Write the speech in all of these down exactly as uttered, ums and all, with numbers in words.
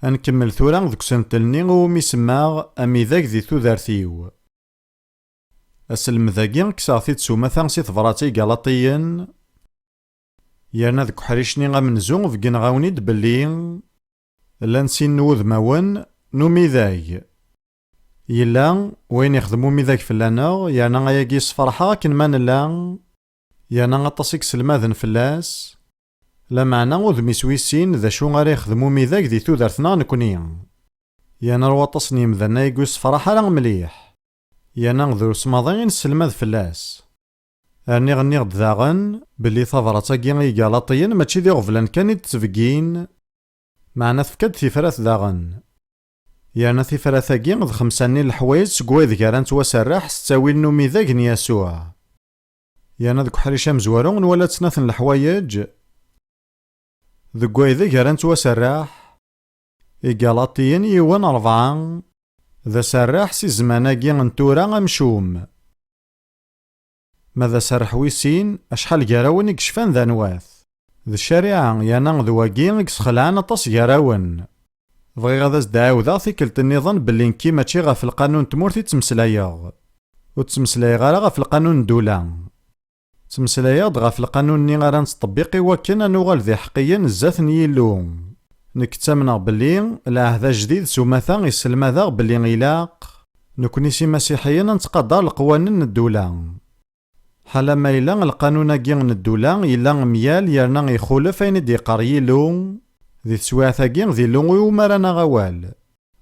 Ad nkemmel tura deg usentel-nni iwumi semmaɣ Amidag di tudert-iw. Aselmed-agi kkseɣ-t-id s umata si tebrat i Galaṭiyen, yerna deg uḥric-nni amenzu beggneɣ-awen-id belli llan sin n wudmawen n umidag. Yella wayen ixdem umidag fell-aneɣ, yerna ayagi yessefraḥ-aɣ akken ma nella, yerna aṭas i iselmaden fell-as. Lameɛna udem-is wis sin d acu ara yexdem umidag di tudert-nneɣ nekni. Yerna ar waṭas n yemdanen ayagi ur yessefraḥ ara mliḥ. Yerna drus maḍi i nesselmad fell-as. Rniɣ nniɣ-d daɣen belli tabrat-agi i Igalaṭiyen mačči d iɣeblan kan i d-ttbeggin, meɛna tefka-d tifrat daɣen. Yerna tifrat-agi d xemsa-nni n leḥwayeǧ seg waydeg ara nettwaserreḥ s ttawil n umidag n Yasuɛ. Yerna deg uḥric amezwaru nwala-d snat n leḥwayeǧ deg waydeg ara nettwaserreḥ. Igalaṭiyen yiwen rebɛa, d aserreḥ si zzman-agi n tura amcum. Ma d aserreḥ wis sin, acḥal gar-awen i yecfan d anwa-t? D ccariɛa, yerna d wagi i yesxelɛen aṭas gar-awen. Bɣiɣ ad as-d-ɛiwdeɣ tikkelt nniḍen belli nekki mačči ɣef lqanun n tmurt i ttmeslayeɣ. Ur ttmeslayeɣ ara ɣef lqanun n ddula. Ttmeslayeɣ-d ɣef lqanun-nni ara nettṭebbiq i wakken ad nuɣal d iḥeqqiyen zdat n Yillu. Nekk ttamneɣ belli lɛehd ajdid s umata isselmad-aɣ belli ilaq, nekni s imasiḥiyen, ad nettqadar leqwanen n ddula. Ḥala ma yella lqanun-agi n ddula yella myal yerna ixulef ayen i d-yeqqar Yillu, di teswiɛt-agi d Illu iwumi ara naɣ awal.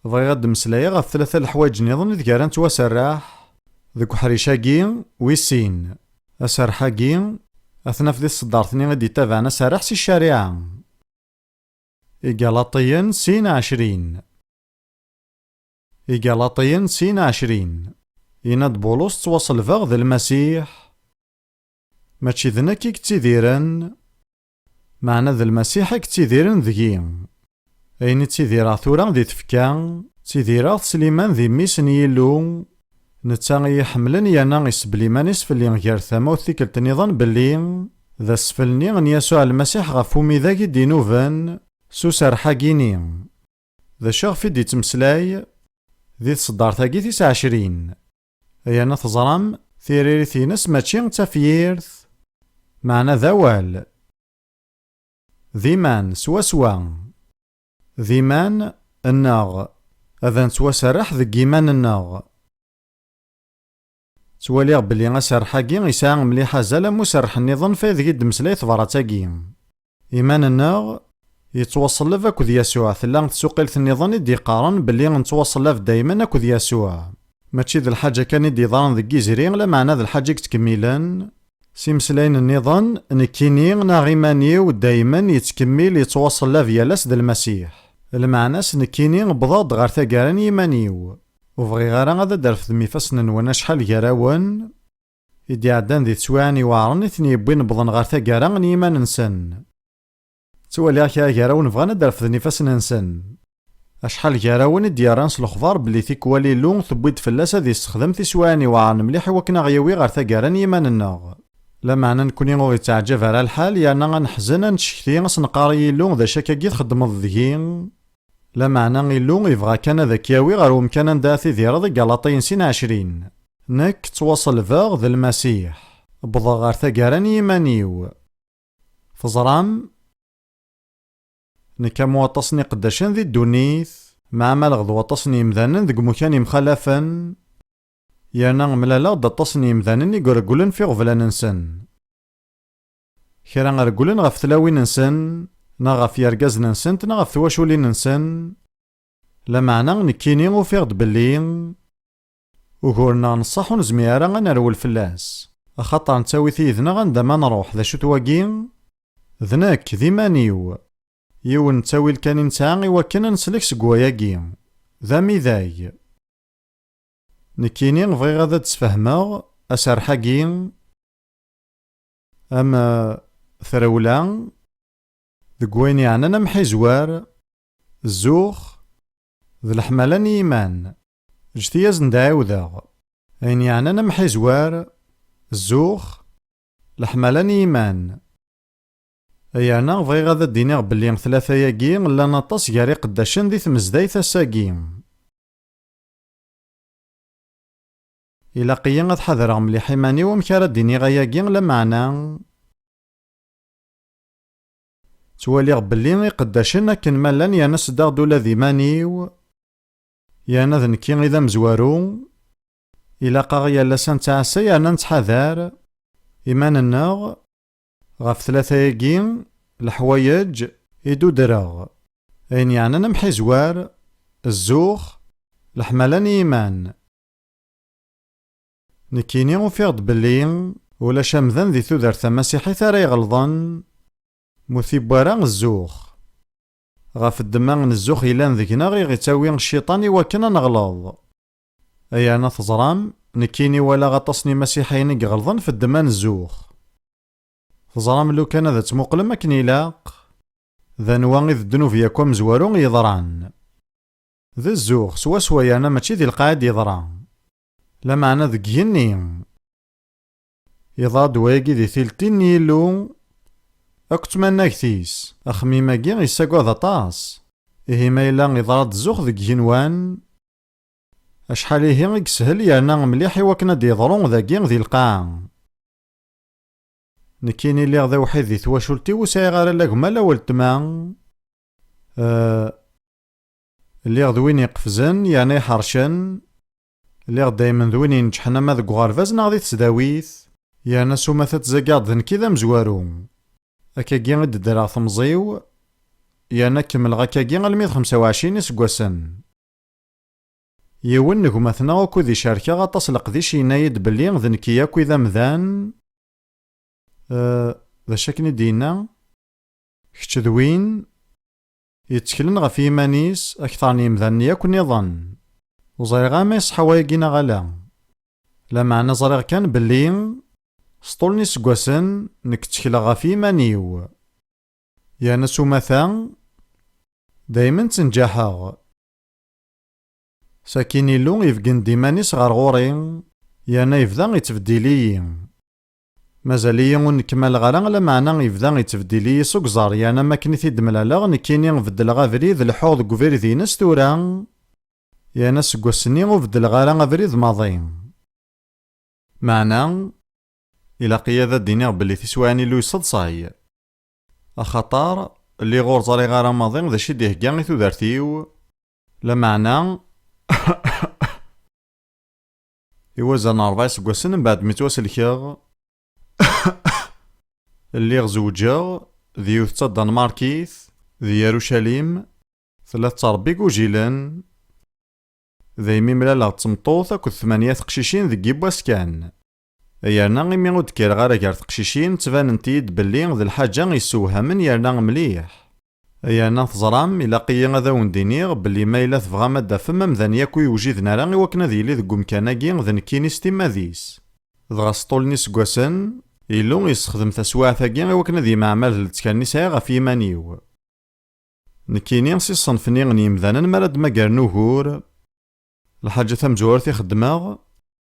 Bɣiɣ ad d-mmeslayeɣ ɣef tlata leḥwayeǧ nniḍen ideg ara nettwaserreḥ. Deg uḥric-agi, wis sin. Aserreḥ-agi, ad t-naf di tseddart-nni i d-yettabaɛen aserreḥ si ccariɛa. Igalaṭiyen sin ɛecrin. Igalaṭiyen sin ɛecrin. Yenna-d Bulus ttwaṣelbeɣ d Lmasiḥ. Mačči d nekk i yettidiren, meɛna d Lmasiḥ i yettidiren deg-i. Ayen i ttidireɣ tura di tfekka, ttidireɣ-t s liman di Mmi-s n Yillu, netta i yi-ḥemmlen yerna isbel iman-is fell-i gar tamawt tikkelt nniḍen belli d asfel-nni n Yasuɛ Lmasiḥ ɣef umidag i d-inuben s userreḥ-agi-ni. D acu ɣef i d-ittmeslay di tseddart-agi tis ɛecrin? Yerna teẓram, tiririt-ines mačči d tafyirt, meɛna d awal. D iman, swaswa. D iman-nneɣ. Ad nettwaserreḥ deg yiman-nneɣ. Ttwaliɣ belli aserreḥ-agi yesɛa mliḥ azal am userreḥ nniḍen f aydeg i d-temmeslay tebrat-agi. Iman-nneɣ yettwaṣelleb akked Yasuɛ. Tella tsuqilt nniḍen i d-yeqqaren belli nettwaṣellab daymen akked Yasuɛ. Mačči d lḥaǧa kan i d-yeḍran deg yizri, lameɛna d lḥaǧa i yettkemmilen. S imeslayen nniḍen, nekkini neɣ iman-iw daymen yettkemmil yettwaṣellab yal ass d Lmasiḥ. Lmeɛna-s nekkini wwḍeɣ-d ɣer taggara n yiman-iw. Ur bɣiɣ ara ad d-trefdem ifassen-nwen acḥal gar-awen i d-iɛeddan di teswiɛin iweɛren i ten-yewwin wwḍen ɣer taggara n yiman-nsen. Ttwaliɣ kra gar-awen bɣan ad d-refden ifassen-nsen. Acḥal gar-awen i d-yerran s lexbar belli tikwal Illu tewwi-d fell-as ad yessexdem tiswiɛin iweɛren mliḥ i wakken a ɣ-yawi ɣer taggara n yiman-nneɣ. Lameɛna nekkni ur ɣ-itteɛǧab ara lḥal, yerna ad neḥzen, ad neccekti, ad s-neqqar i Yillu d acu akkagi txeddmeḍ deg-i? Lameɛna Illu ibɣa kan ad k-yawi ɣer umkan anda ad tidireḍ i Galaṭiyen sin ɛecrin. Nekk ttwaṣelbeɣ d Lmasiḥ. Wwḍeɣ ɣer taggara n yiman-iw. Teẓram? Nekk am waṭas n iqeddacen di ddunit, mɛamaleɣ d waṭas n yimdanen deg imukan yemxalafen, yerna mlaleɣ-d aṭas n yimdanen i ireggulen f iɣeblan-nsen. Kra regglen ɣef tlawin-nsen, neɣ ɣef yergazen-nsent, neɣ ɣef twaculin-nsen. Lameɛna nekkini ufiɣ-d belli ugur-nneɣ n ṣṣeḥ ur nezmir ara ad nerwel fell-as, axaṭer nettawi-t yid-neɣ anda ma nruḥ. D acu-t wagi? D nekk, d iman-iw. Yiwen n ttawil kan i nesɛa i wakken ad neslek seg wayagi. D amidag. Nekkini bɣiɣ ad d-sfehmeɣ aserreḥ-agi am, eh, trewla, deg wayen yeɛnan amḥizwer, zzux, d leḥmala n yiman. Ǧǧet-iyi ad sen-d-ɛiwdeɣ. Ayen yeɛnan amḥizwer, zzux, leḥmala n yiman. Yerna bɣiɣ ad d-iniɣ belli tlata-agi llan aṭas gar iqeddacen di tmezdayt ass-agi. Ilaq-iyi ad ḥadreɣ mliḥ iman-iw amek ara d-iniɣ ayagi, lameɛna ttwaliɣ belli iqeddacen akken ma llan yerna seddaɣ-d ula d iman-iw, yerna d nekki i d amezwaru. Ilaq-aɣ yal ass ad nettɛassa yerna nettḥadar iman-nneɣ ɣef tlata-agi leḥwayeǧ i d-udreɣ, ayen yeɛnan amḥizwar, zzux, leḥmala n yiman. Nekkini ufiɣ-d belli ulac amdan di tudert tamasiḥit ara iɣelḍen, mu tiwwi ara zzux. Ɣef ddemma n zzux yellan deg-neɣ i ɣ-ittawi cciṭan i wakken ad neɣleḍ. Yerna teẓram, nekkini walaɣ aṭas n imasiḥiyen i iɣelḍen f ddemma n zzux. Teẓram lukan ad tt-muqlem akken ilaq, d anwa i d ddnub yakk amezwaru yeḍran? D zzux, swaswa, yerna mačči di lqaɛa i d-yeḍra. Lameɛna deg igenni. Yeḍra-d wayagi di tiltin n Yillu akked tmannagt-is. Axemmim-agi yessagad aṭas. Ihi ma yella yeḍra-d zzux deg igenwan, acḥal ihi i yeshel yerna mliḥ i wakken ad d-yeḍru dagi di lqaɛa. Nekkini lliɣ d awḥid di twacult-iw, ur sɛiɣ ara la gma la weltma. Eh, lliɣ d win iqefzen yerna iḥercen. Lliɣ daymen d win ineǧḥen ama deg uɣerbaz neɣ di tesdawit. Yerna s umata ttzagiɣ-d d nekk i d amezwaru. Akkagi i d-ddreɣ temẓi-w, yerna kemmleɣ akkagi almi d xemsa u ɛecrin iseggasen. Yiwen n gma-tneɣ ukud i cerkeɣ aṭas leqdic yenna-yi-d belli d nekki akk i d amdan. Eh, d acu akken i d-yenna? Kečč d win yetteklen ɣef yiman-is akteṛ n yemdanen yakk nniḍen. Ur ẓriɣ ama iṣeḥḥa wayagi neɣ ala. Lameɛna ẓriɣ kan belli s ṭul n iseggasen nekk ttekleɣ ɣef yiman-iw. Yerna s umata, daymen ttenǧaḥeɣ. Sakin Illu ibeggen-d iman-is ɣer ɣur-i, yerna yebda yettbeddil-iyi. Mazal-iyi ur nekmaleɣ ara, lameɛna yebda yettbeddil-iyi s ugeẓar, yerna am akken i t-id-mlaleɣ, nekkini beddleɣ abrid, leḥḥuɣ deg ubrid-ines tura, yerna seg wass-nni ur beddleɣ ara abrid maḍi. Meɛna, ilaq-iyi ad d-iniɣ belli tiswiɛin Illu yesseḍsay. Axaṭer, lliɣ ur ẓriɣ ara maḍi d acu i d-ihegga i tudert-iw, lameɛna, i wazal n ṛebɛa iseggasen mbeɛd mi ttwaselkeɣ, lliɣ zewǧeɣ d yiwet d tadanmarkit di Yarucalim, tella tettṛebbi igujilen. Daymi mlaleɣ d tmeṭṭut akked tmanya teqcicin deg yiwwas kan. Yerna imi ur d-kkireɣ ara gar teqcicin, ttbanent-iyi-d belli d lḥaǧa yessewhamen yerna mliḥ. Yerna teẓram, ilaq-iyi ad awen-d-iniɣ belli ma yella tebɣam ad d-tafem amdan yakk ur yewjiden ara i wakken ad yili deg umkan-agi d nekkini s timmad-is. Dɣa s ṭul n yiseggasen, Illu yessexdem taswiɛt-agi i wakken ad yemɛmal d lettkal-nni sɛiɣ ɣef yiman-iw. Nekkini, si ṣṣenf-nni n yimdanen mi ara d-mmagren ugur, lḥaǧa tamezwarut i xeddmeɣ,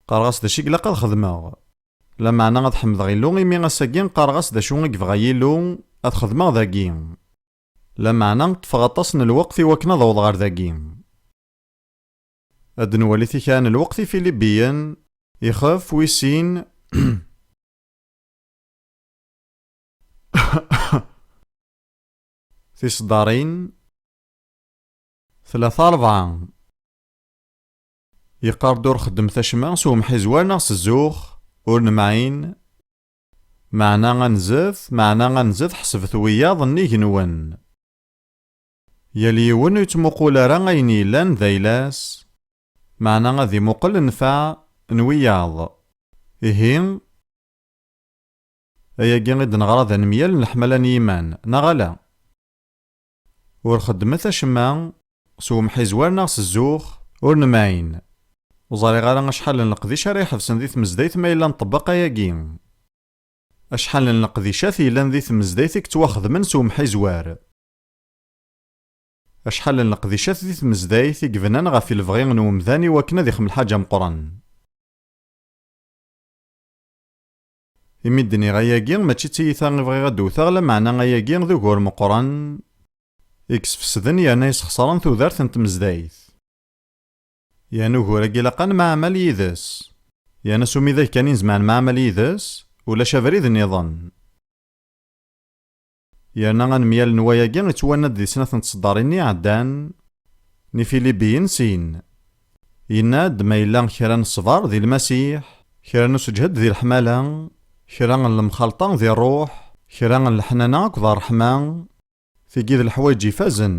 qqareɣ-as d acu i ilaq ad xedmeɣ. Lameɛna ad ḥemdeɣ Illu imi ass-agi qqareɣ-as d acu i yebɣa Yillu ad xedmeɣ dagi. Lameɛna ṭṭfeɣ aṭas n lweqt i wakken ad awḍeɣ ɣer dagi. Ad nwali tikɛa n lweqt ifilibiyen, ixef, wis sin, tiseddarin, tlata, rebɛa. Yeqqar-d ur xeddmet acemma s umḥizwar neɣ s zzux, ur nemɛin. Meɛna anzet, meɛna anzet ḥesbet wiyaḍ nnig-nwen. Yal yiwen ur yettmuqul ara ayen yellan d ayla-s, meɛna ad imuqel nnfeɛ n wiyaḍ. Ihi, ayagi i d-neɣra d anemyal n leḥmala n yiman, neɣ ala? Ur xeddmet acemma s umḥizwar neɣ s zzux, ur nemɛin. Ur ẓriɣ ara acḥal n leqdic ara iḥebsen di tmezdayt ma yella nṭebbeq ayagi. Acḥal n leqdicat yellan di tmezdayt i yettwaxedmen s umḥizwar? Acḥal n leqdicat di tmezdayt i yebnan ɣef lebɣi n umdan i wakken ad ixem lḥaǧa meqqren? Imi d-nniɣ ayagi, mačči d tiyita i bɣiɣ ad d-wteɣ, lameɛna ayagi d ugur meqqren i yesfesden yerna yesxeṣren tudert n tmezdayt. Yerna ugur-agi ilaq ad nemɛamal yid-s. Yerna s umidag kan i nezmer ad nemɛamal yid-s, ulac abrid nniḍen. Yerna anemyal n wayagi ittwanna-d di snat n tseddarin-nni iɛeddan, n Ifilibiyen sin. Yenna-d ma yella kra n ṣṣber di Lmasiḥ, kra n useǧhed di leḥmala, kra n lemxalṭa di ṛṛuḥ, kra n leḥnana akked ṛṛeḥma, tigi d leḥwayeǧ ifazen.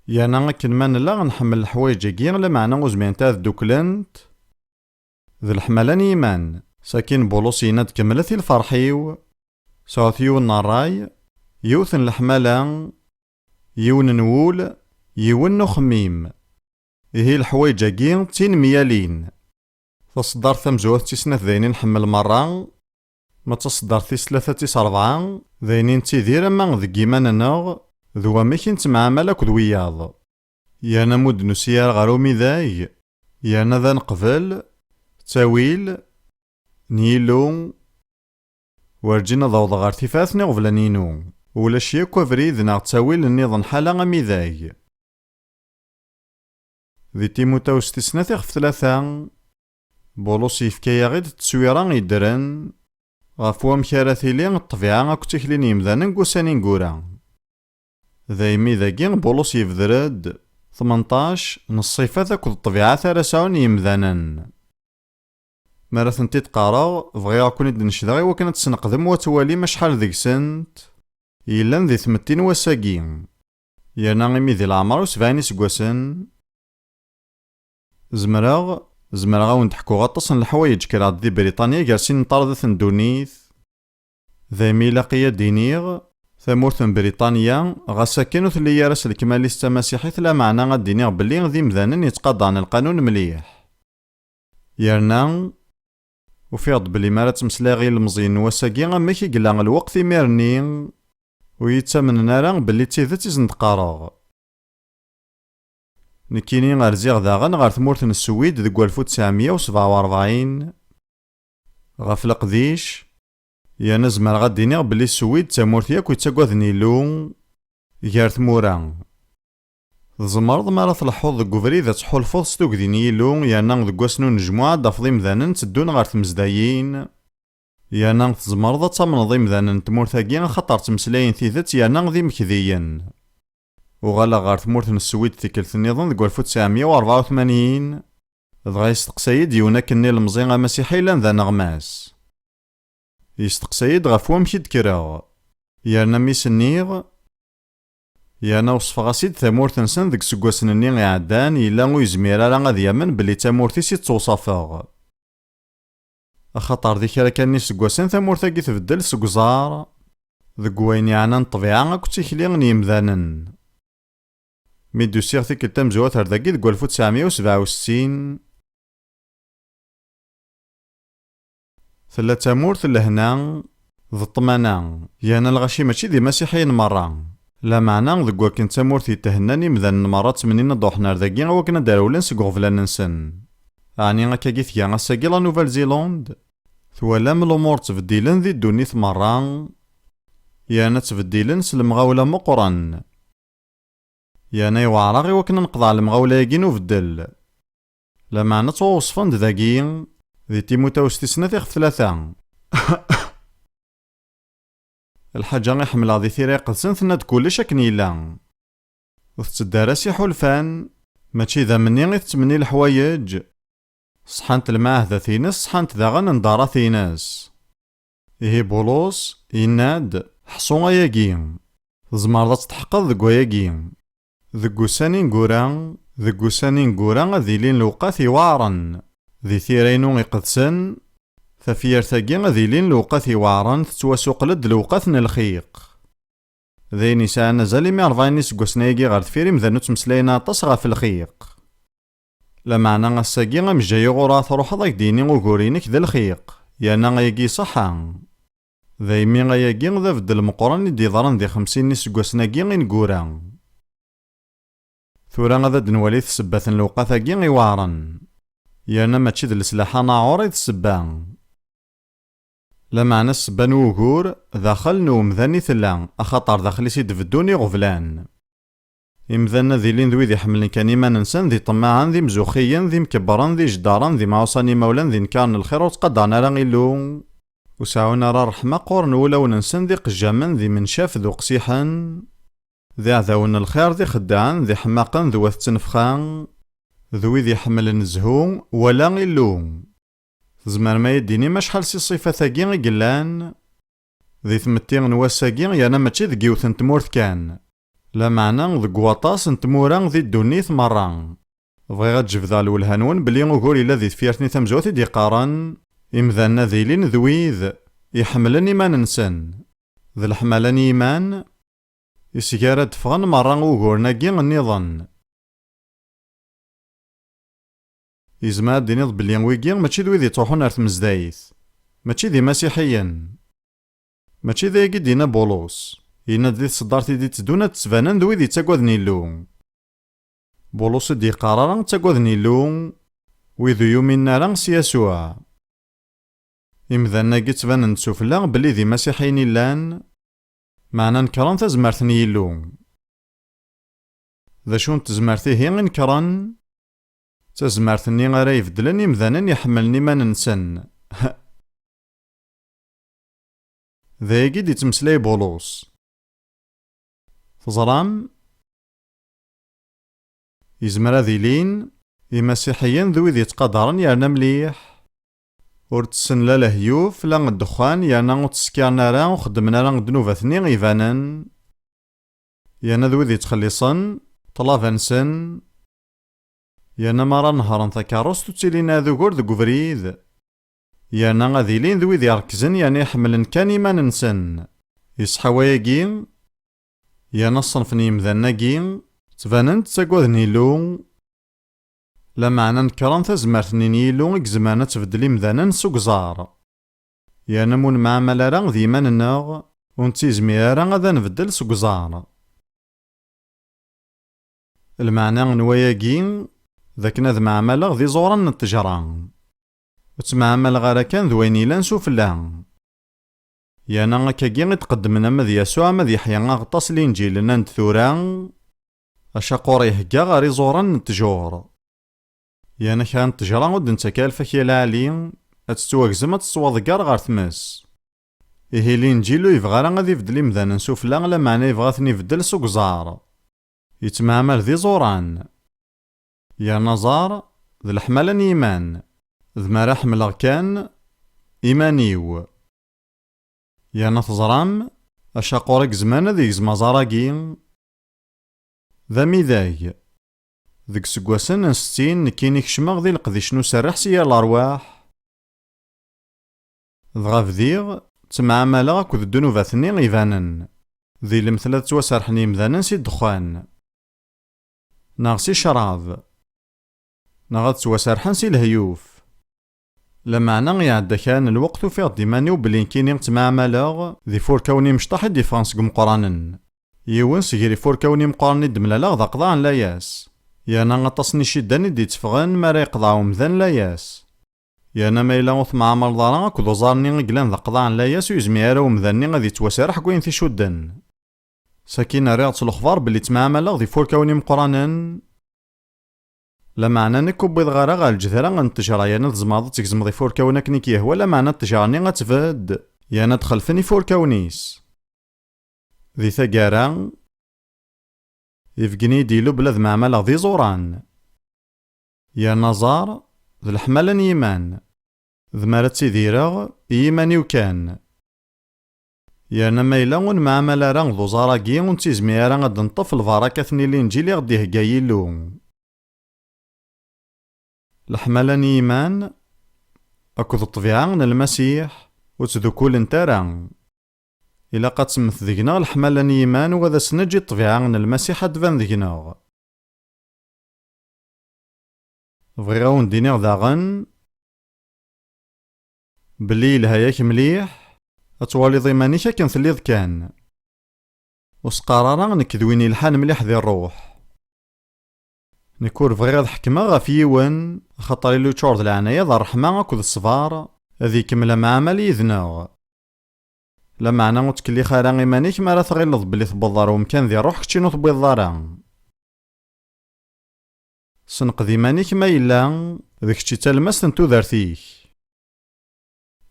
Yerna akken ma nella nḥemmel leḥwayeǧ-agi, lameɛna ur zmirent ad dduklent d leḥmala n yiman. Sakin Bulus yenna-d: "Kemmlet i lferḥ-iw, sɛut yiwen n ṛṛay, yiwet n leḥmala, yiwen n wul, yiwen n uxemmim." Ihi leḥwayeǧ-agi d tinemyalin. Taṣeddart tamezwarut tis snat d ayen i nḥemmel merra, ma d taṣeddart tis tlata tis ṛebɛa d ayen i nettidir ama deg yiman-nneɣ d wamek i nettemɛamal akked wiyaḍ. Yerna ma ur d-nusi ara ɣer umidag, yerna ad neqbel ttawil n Yillu, werǧin ad awḍeɣ ɣer tifrat n iɣeblan-inu. Ulac yakk abrid neɣ ttawil nniḍen ḥala amidag. Di Timutawes tis snat ixef tlata, Bulus yefka-yaɣ-id tteswira yeddren ɣef wamek ara tili ṭṭbiɛa akked tikli n yemdanen deg ussan ineggura. Daymi dagi, Bulus yebder-d tmenṭac n ṣṣifat akked ṭṭbiɛat ara sɛun yemdanen. Mi ara tent-id-qqareɣ, bɣiɣ ad ken-id-necdeɣ i wakken ad tesneqdem u ad twalim acḥal deg-sent yellan di tmetti n wass-agi. Yerna imi di leɛmer-iw sebɛin iseggasen, zemreɣ, zemreɣ ad wen-d-ḥkuɣ aṭas n leḥwayeǧ kkreɣ-d di Briṭanya gar sin n ṭṭardat n ddunit. Daymi ilaq-iyi ad d-iniɣ, tamurt n Briṭanya, ɣas akken ur telli ara s lekmal-is d tamasiḥit, lameɛna ad d-iniɣ belli d imdanen yettqadaren lqanun mliḥ. Yerna, ufiɣ-d belli mi ara ttmeslayeɣ i yilmeẓyen n wass-agi, amek i yella lweqt imir-nni, ur yi-ttamnen ara belli d tidet i sen-d-qqareɣ. Nekkini rziɣ daɣen ɣer tmurt n Swid deg walef u tesɛemya u sebɛa u rebɛin ɣef leqdic, yerna zemreɣ ad d-iniɣ belli Swid d tamurt yakk yettaggaden Illu gar tmura. Tzemreḍ mi ara tleḥḥuḍ deg ubrid ad tḥulfuḍ s tugdi n Yillu, yerna deg wass n unejmuɛ ad d-tafeḍ imdanen tteddun ɣer tmezdayin, yerna tzemreḍ ad tamneḍ imdanen n tmurt-agi axaṭer ttmeslayen tidet yerna d imekdiyen. Uɣaleɣ ɣer tmurt n Swid tikkelt nniḍen deg walef u tesɛemya u rebɛa u tmanyin, dɣa yesteqsa-yi-d yiwen akken n ilemẓi amasiḥi yellan d aneɣmas. Yesteqsa-yi-d ɣef wamek i d-kkreɣ. Yerna mi s-nniɣ, yerna weṣfeɣ-as-id tamurt-nsen deg iseggasen-nni iɛeddan, yella ur yezmir ara ad yamen belli d tamurt-is i ttewṣafeɣ. Axaṭer di kra kan n iseggasen tamurt-agi tbeddel seg uẓar, deg wayen yeɛnan ṭṭbiɛa akked tikli n yemdanen. Mi d-usiɣ tikkelt tamezwarut ar dagi deg walef u tesɛemya u sebɛa u settin, tella d tamurt n lehna d ṭṭmana, yerna lɣaci mačči d imasiḥiyen merra. Lameɛna, deg wakken d tamurt yethennan, imdanen merra ttmennin ad d-ruḥen ar dagi i wakken ad d-rewlen seg uɣeblan-nsen. Ɛni akkagi tga ass-agi la Nouvelle-Zélande? Twalam lumuṛ ttbeddilen di ddunit merra, yerna ttbeddilen s lemɣawla meqqren. Yerna yewɛer-aɣ i wakken ad neqḍeɛ lemɣawla-agi n ubeddel. Lameɛna ttwaweṣfen-d dagi, di Timutawes tis snat ixef tlata. Lḥaǧa i ḥemmleɣ di Tira Iqedsen, tenna-d kullec akken yella. Ur tetteddu ara s iḥulfan, mačči d amenni i tettmenni leḥwayeǧ. Ṣeḥḥant lmeɛahdat-ines, ṣeḥḥant daɣen nḍarat-ines. Ihi Bulus yenna-d: "Ḥṣu ayagi, tzemreḍ ad tḥeqqeḍ deg wayagi. Deg ussan ineggura, deg ussan ineggura ad ilin lewqat iweɛren. Di Tira-inu Iqedsen, tafyirt-agi ad ilin lewqat iweɛren, tettwasuqel-d lewqat n lxiq." D ayen yesɛan azal imi rebɛin iseggasen-agi ɣer deffir imdanen ur ttmeslayen aṭas ɣef lxiq. Lameɛna ass-agi amejjay uɣur ara truḥeḍ ad k-d-yini ugur-inek d lxiq, yerna ayagi iṣeḥḥa. Daymi ayagi d abeddel meqqren i d-yeḍran di xemsin n iseggasen-agi ineggura. Tura ad d-nwali ssebbat n lewqat-agi iweɛren, yerna mačči d leslaḥ anaɛur i d ssebba. Lameɛna ssebba n wugur, daxel n umdan i tella, axaṭer daxel-is i d-beddun iɣeblan. Imdanen ad ilin d wid iḥemmlen kan iman-nsen, d iṭemmaɛen, d imzuxxiyen, d imkebbren, d ijeddaren, d imɛuṣan imawlan, d inkaren lxir, ur ttqadaren ara Illu, ur seɛɛun ara ṛṛeḥma, qquren wulawen-nsen, d iqejjamen, d imencaf, d uqsiḥen, d iɛdawen n lxir, d ixeddaɛen, d iḥemmaqen, d wat ttnefxa, d wid iḥemmlen zzhu, wala Illu. Tzemrem ad yi-d-tinim acḥal si ṣṣifat-agi i yellan di tmetti n wass-agi, yerna mačči deg yiwet n tmurt kan, lameɛna deg waṭas n tmura di ddunit merra. Bɣiɣ ad jebdeɣ lwelha-nwen belli ugur yella di tefyirt-nni tamezwarut i d-yeqqaren, imdanen ad ilin d wid iḥemmlen iman-nsen, d leḥmala n yiman, iseg ara d-ffɣen merra uguren-agi nniḍen. Yezmer ad d-tiniḍ belli wigi mačči d wid yettruḥun ar tmezdayt, mačči d imasiḥiyen. Mačči d ayagi i d-yenna Bulus. Yenna-d di tseddart i d-itteddun ad d-ttbanen d wid yettagaden Illu. Bulus ur d-yeqqar ara ttagaden Illu wid ur yuminen ara s Yasuɛ. Imdanen-agi ttbanen-d sufella belli d imasiḥiyen i llan, meɛna nekren tazmert n Yillu. D acu n tezmert ihi i nekren? D tazmert-nni ara ibeddlen imdanen iḥemmlen iman-nsen. D ayagi i d-yettmeslay Bulus. Teẓram? Yezmer ad ilin imasiḥiyen d wid yettqadaren yerna mliḥ. Ur ttessen la lehyuf, la ddexxan, yerna ur ttsekkiren ara, ur xeddmen ara ddnubat-nni ibanen. Yerna d wid yettxelliṣen ṭṭlaba-nsen. Yerna mi ara nehhren takeṛṛust ur ttilin ara d ugur deg ubrid. Yerna ad ilin d wid irekkzen yerna iḥemmlen kan iman-nsen. Iṣeḥḥa wayagi? Yerna ṣṣenf n yimdanen-agi ttbanen-d ttagaden Illu, lameɛna nekren tazmert-nni n Yillu i izemren ad tbeddel imdanen s ugeẓar. Yerna ma ur nemɛamal ara d yiman-nneɣ, ur nettizmir ara ad nbeddel s ugeẓar. Lmeɛna n wayagi, d akken ad mɛamaleɣ d iẓuran n ttejra. Ur ttemɛamaleɣ ara kan d wayen yellan sufella. Yerna akkagi i d-qeddmen ama d Yasuɛ ama d Yeḥya Aɣeṭṭas Linǧil nnan-d tura, acaqur ihegga ɣer iẓuran n ttjur. Yerna kra n ttejra ur d-nettak ara lfakya lɛali, ad tettwagzem ad tettwaḍegger ɣer tmes. Ihi Linǧil ur yebɣi ara ad ibeddel imdanen sufella, lameɛna yebɣa ad ten-ibeddel s ugeẓar. Yettemɛamal d iẓuran. Yerna ẓer, d leḥmala n yiman. D mi ara ḥemmleɣ kan iman-iw. Yerna teẓram, acaqur i izemren ad yegzem aẓar-agi, d amidag. Deg iseggasen n settin, nekkini kecmeɣ di leqdic n userreḥ si yir lerwaḥ. Dɣa bdiɣ ttemɛamaleɣ akked ddnubat-nni ibanen. Di lemtel ad ttwaserḥen yimdanen si ddexxan, neɣ si ccrab, neɣ ad ttwaserḥen si lehyuf. Lameɛna iɛedda kra n lweqt ufiɣ-d iman-iw belli nekkini ttemɛamaleɣ d ifurkawen imecṭaḥ i d-yeffɣen seg imeqqranen. Yiwen seg yir ifurkawen imeqqranen i d-mlaleɣ d aqḍaɛ n layas. Yerna aṭas n iciddan i d-yetteffɣen mi ara yeqḍeɛ umdan layas. Yerna ma yella ur temɛamaleḍ ara akked uẓar-nni i yellan d aqḍaɛ n layas, ur yezmir ara umdan-nni ad yettwaserreḥ deg wayen t-icudden. Sakin rriɣ-tt lexbar belli ttemɛamaleɣ d ifurkawen imeqqranen. Lameɛna nekk ur wwiḍeɣ ara ɣer lǧedra n ttejra, yerna tzemreḍ ad tgezmeḍ ifurkawen akken i k-yehwa, lameɛna ttejra-nni ad tbedd, yerna ad xelfen ifurkawen-is. Di taggara, ibeggen-iyi-d Yillu belli ad mɛamaleɣ d iẓuran. Yerna ẓer, d leḥmala n yiman. D mi ara ttidireɣ i yiman-iw kan. Yerna ma yella ur nemɛamal ara d uẓar-agi, ur nettizmir ara ad neṭṭef lbarakat n Linǧil i ɣ-d-ihegga Yillu. Leḥmala n yiman akked ṭṭbiɛa n Lmasiḥ ur ttdukkulent ara. Ilaq ad temmet deg-neɣ leḥmala n yiman u ad as-neǧǧ i ṭṭbiɛa n Lmasiḥ ad d-tban deg-neɣ. Bɣiɣ ad wen-d-iniɣ daɣen belli yelha-yak mliḥ ad twaliḍ iman-ik akken telliḍ kan. Ur s-qqar ara nekk d win yelḥan mliḥ di ṛṛuḥ. Nekk ur bɣiɣ ad ḥekmeɣ ɣef yiwen, axaṭer Illu yeččur d leɛnaya, d ṛṛeḥma akked ṣṣber, ad ikemmel amɛamal yid-neɣ. Lameɛna ur ttkellix ara iman-ik mi ara tɣileḍ belli tewweḍ ɣer umkan di ṛṛuḥ kečči ur tewwiḍeḍ ara. Senqed iman-ik ma yella d kečč i d talmast n tudert-ik.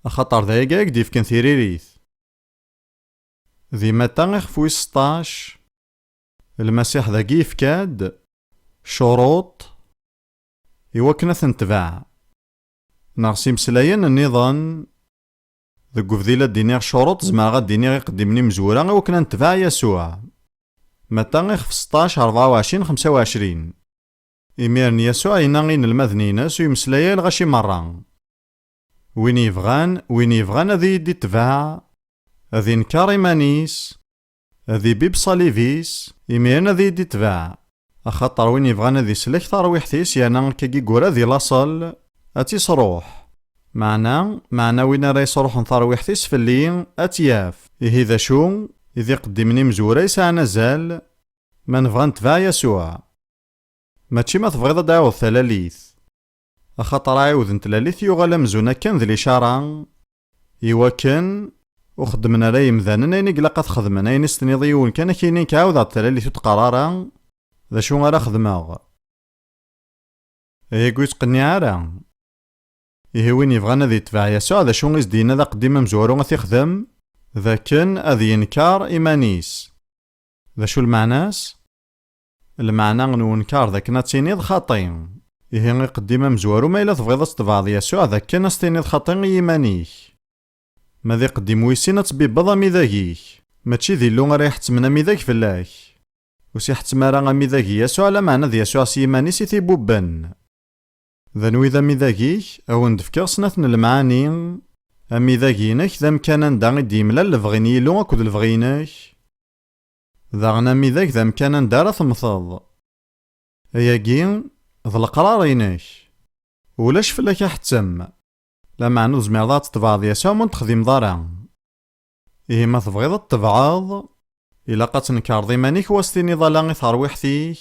Axaṭer d ayagi ay k-d-yefken tiririt. Di Mata ixef wis seṭṭac, Lmasiḥ dagi yefka-d ccuruṭ i wakken ad ten-tbeɛ. Neɣ s imeslayen nniḍen, deg ubdil ad d-iniɣ ccuruṭ, zemreɣ ad d-iniɣ iqeddimen imezwura i wakken ad netbeɛ Yasuɛ. Mata ixef seṭṭac, rebɛa u ɛecrin, xemsa u ɛecrin. Imiren Yasuɛ yenna i yinelmaden-ines ur yemmeslay ay lɣaci merra. Win yebɣan, win yebɣan ad iyi-d-itbeɛ, ad inker iman-is, ad ibibb ṣṣalib-is, imiren ad iyi-d-itbeɛ. Axaṭer win yebɣan ad islek tarwiḥt-is yerna akkagi yura di laṣel, ad tt-isṛuḥ. Meɛna, meɛna win ara yesṛuḥen tarwiḥt-is fell-i, ad tt-yaf. Ihi d acu i d iqeddimen imezwura yesɛan azal ma nebɣa ad netbeɛ Yasuɛ? Mačči ma tebɣiḍ ad d-tɛiwdeḍ talalit. Axaṭer aɛiwed n tlalit yuɣal amzun akken d licara, iwakken ur xeddmen ara yemdanen ayen i ilaq ad xedmen, ayen i s-tiniḍ i yiwen kan ad k-yini nekk ɛawdeɣ-d talalit ur d-qqar ara, d acu ara xedmeɣ? Ayagi ur yettqenniɛ ara. Ihi win yebɣan ad yetbeɛ Yasuɛ, d acu i s-d-yenna d aqeddim amezwaru ad t-ixdem? D akken ad yenker iman-is. D acu lmeɛna-s? Lmeɛna n unekar d akken ad tiniḍ xaṭi. Ihi iqeddim amezwaru ma yella tebɣiḍ ad tebɛeḍ Yasuɛ d akken ad s-tiniḍ xaṭi i yiman-ik. Ma d iqeddim wis sin ad tbibbeḍ amidag-ik. Mačči d Illu ara iḥettmen amidag fell-ak. Ur s-iḥettem ara amidag i Yasuɛ, lameɛna d Yasuɛ s yiman-is i t-ibubben. D anwi d amidag-ik? A wen-d-fkeɣ snat n lemɛani. Amidag-inek d amkan anda i d-yemlal lebɣi n Yillu akked lebɣi-inek. Daɣen amidag d amkan anda ara temmteḍ. Ayagi d leqrar-inek. Ulac fell-ak aḥettem. Lameɛna ur tezmireḍ ad tetbeɛeḍ Yasuɛ ma ur t-texdimeḍ ara. Ihi ma tebɣiḍ ad t-tebɛeḍ, ilaq ad tnekreḍ iman-ik u ad s-tiniḍ ala i terwiḥt-ik,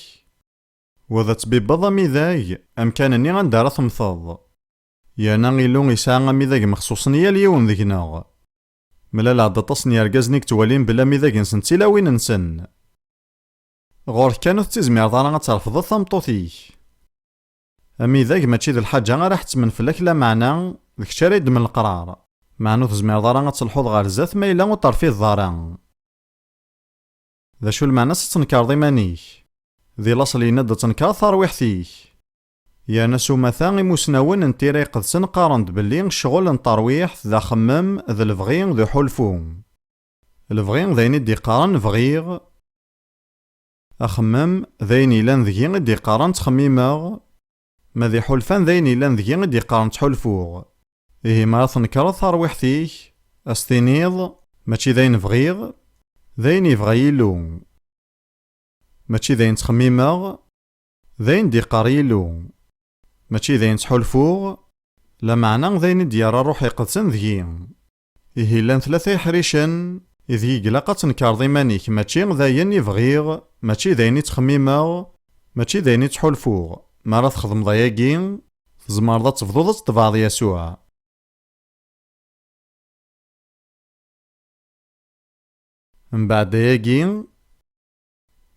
u ad tbibbeḍ amidag, amkan-nni anda ara temmteḍ. Yerna Illu yesɛa amidag mexṣuṣen i yal yiwen deg-neɣ. Mlaleɣ-d aṭas n yergazen i yettwalin belli amidag-nsen d tilawin-nsen. Ɣur-k kan ur tettizmireḍ ara ad trefdeḍ tameṭṭut-ik. Amidag mačči d lḥaǧa ara ḥettmen fell-ak, lameɛna d kečč ara yeddmen leqrar. Meɛna ur tezmireḍ ara ad telḥuḍ ɣer zdat ma yella ur terfideḍ ara. D acu lmeɛna-s ad tnekreḍ iman-ik? Di laṣel yenna-d ad tnekreḍ tarwiḥt-ik. Yerna s umata, imusnawen n Tira Iqedsen qqaren-d belli ccɣel n terwiḥt d axemmem, d lebɣi, d uḥulfu. Lebɣi d ayen i d-iqqaren bɣiɣ. Axemmem d ayen yellan deg-i i d-iqqaren ttxemmimeɣ. Ma d iḥulfan d ayen yellan deg-i i d-iqqaren ttḥulfuɣ. Ihi ma ara tnekreḍ tarwiḥt-ik, ad s-tiniḍ, mačči d ayen bɣiɣ, d ayen yebɣa Yillu. Mačči d ayen ttxemmimeɣ, d ayen d-iqqar Yillu. Mačči d ayen ttḥulfuɣ, lameɛna d ayen i d-yerra Ṛṛuḥ Iqedsen deg-i. Ihi llan tlata iḥricen ideg i ilaq ad tnekreḍ iman-ik, mačči d ayen i bɣiɣ, mačči d ayen i ttxemmimeɣ, mačči d ayen i ttḥulfuɣ. Mi ara txedmeḍ ayagi, tzemreḍ ad tebduḍ ad tetbeɛeḍ Yasuɛ. Mbeɛd ayagi,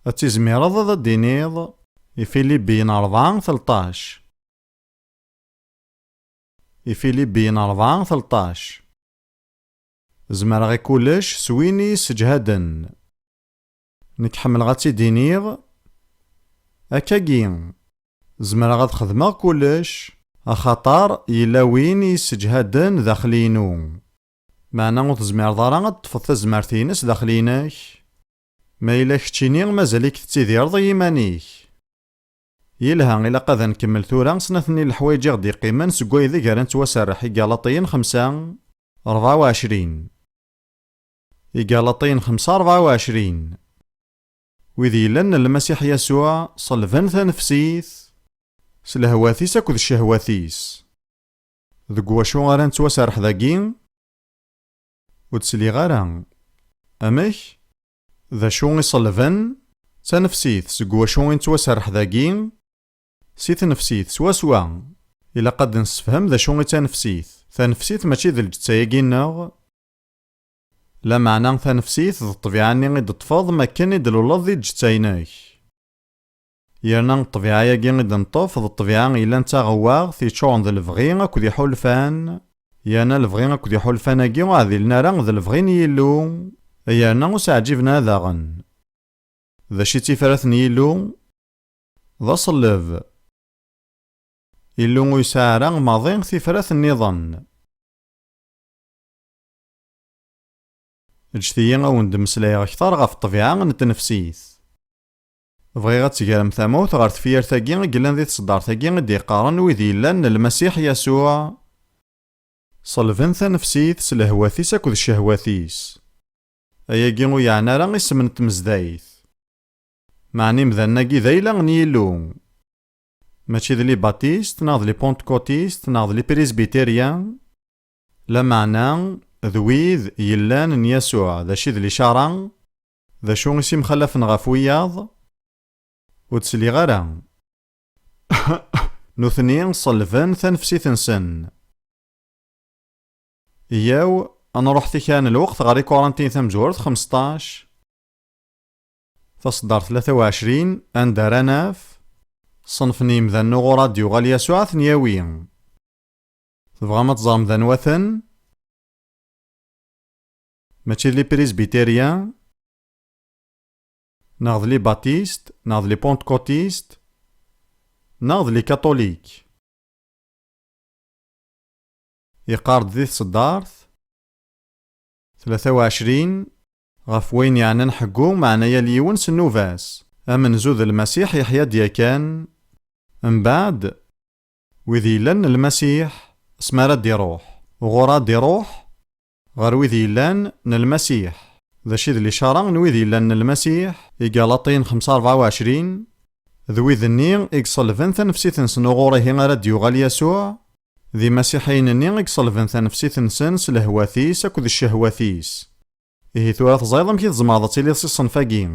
ad tizmireḍ ad d-tiniḍ i Filibiyen rebɛa tleṭṭac. I Filibiyen rebɛa tleṭṭac. Zemreɣ i kullec s win i yi-sseǧhaden. Nekk ḥemmleɣ ad tt-id-iniɣ akkagi, zemreɣ ad xedmeɣ kullec, axaṭer yella win i yi-sseǧhaden daxel-inu. Meɛna ur tezmireḍ ara ad teṭṭfeḍ tazmert-ines daxel-inek, ma yella keččini mazal-ik tettidireḍ i yiman-ik. Yelha, ilaq ad nkemmel tura snat-nni n leḥwayeǧ i ɣ-d-iqqimen seg waydeg ara nettwaserreḥ, Igalaṭiyen xemsa, rebɛa u ɛecrin. Igalaṭiyen xemsa, rebɛa u ɛecrin. Wid yellan n Lmasiḥ Yasuɛ ṣelben tanefsit s lehwat-is akked ccehwat-is. Deg wacu ara nettwaserreḥ dagi? Ur d-sliɣ ara. Amek? D acu i ṣelben? D tanefsit seg wacu i nettwaserreḥ dagi? Si tnefsit swaswa. Ilaq ad d-nessefhem d acu i d tanefsit. Tanefsit mačči d lǧetta-agi-nneɣ. Lameɛna tanefsit d ṭṭbiɛa-nni i d-teṭṭfeḍ makken i d-tluleḍ di lǧetta-inek. Yerna ṭṭbiɛa-agi i d-neṭṭef d ṭṭbiɛa yellan d taɣewwaɣt yeččuren d lebɣi akked iḥulfan, yerna lebɣi akked iḥulfan-agi ur ɛdilen ara d lebɣi n Yillu, yerna ur s-ɛǧiben ara daɣen. D acu i d tifrat n Yillu? D aṣelleb. Illu ur yesɛi ara maḍi tifrat nniḍen. Ǧǧet-iyi ad wen-d-mmeslayeɣ kter ɣef ṭṭbiɛa n tnefsit. Bɣiɣ ad tegrem tamawt ɣer tefyirt-agi i yellan di tseddart-agi i d-yeqqaren wid yellan n Lmasiḥ Yasuɛ. Ṣelben tanefsit s lehwat-is akked ccehwat-is. Ayagi ur yeɛni ara isem n tmezdayt. Meɛna imdanen-agi d ayla n Yillu. Mačči d les baptistes neɣ d les pentecôtistes neɣ d les presbytériens, lameɛna d wid yellan n Yasuɛ, d acu i d licara, d acu i s-imxalafen ɣef wiyaḍ, ur d-sliɣ ara. Nutni ṣelben tanefsit-nsen. Yyaw, ad nruḥ tikra n lweqt ɣer Ikurantiyen tamezwarut xmesṭac, taṣeddart tlata u ɛecrin, anda ara naf ṣṣenf n yimdanen uɣur ad d-yuɣal Yasuɛ ad ten-yawi. Tebɣam ad teẓrem d anwa-ten? Mačči d les presbytériens, neɣ d les baptistes, neɣ d les pentecôtistes, neɣ d les catholiques. Yeqqar-d di tseddart tlata u ɛecrin, ɣef wayen yeɛnan ḥeggu, meɛna yal yiwen s nnuba-s. Amenzu d Lmasiḥ yeḥya-d yakan. Mbeɛd, wid yellan n Lmasiḥ, asmi ara d-iruḥ, uɣur ad d-iruḥ ɣer wid yellan n Lmasiḥ. D acu i d licara n wid yellan n Lmasiḥ? Igalaṭiyen xemsa rebɛa u ɛecrin, d wid-nni i iṣelben tanefsit-nsen uɣur ihi ara d-yuɣal Yasuɛ, d imasiḥiyen-nni i iṣelben tanefsit-nsen s lehwat-is akked ccehwat-is. Ihi tura teẓriḍ amek i tzemreḍ ad tiliḍ si ṣṣenf-agi.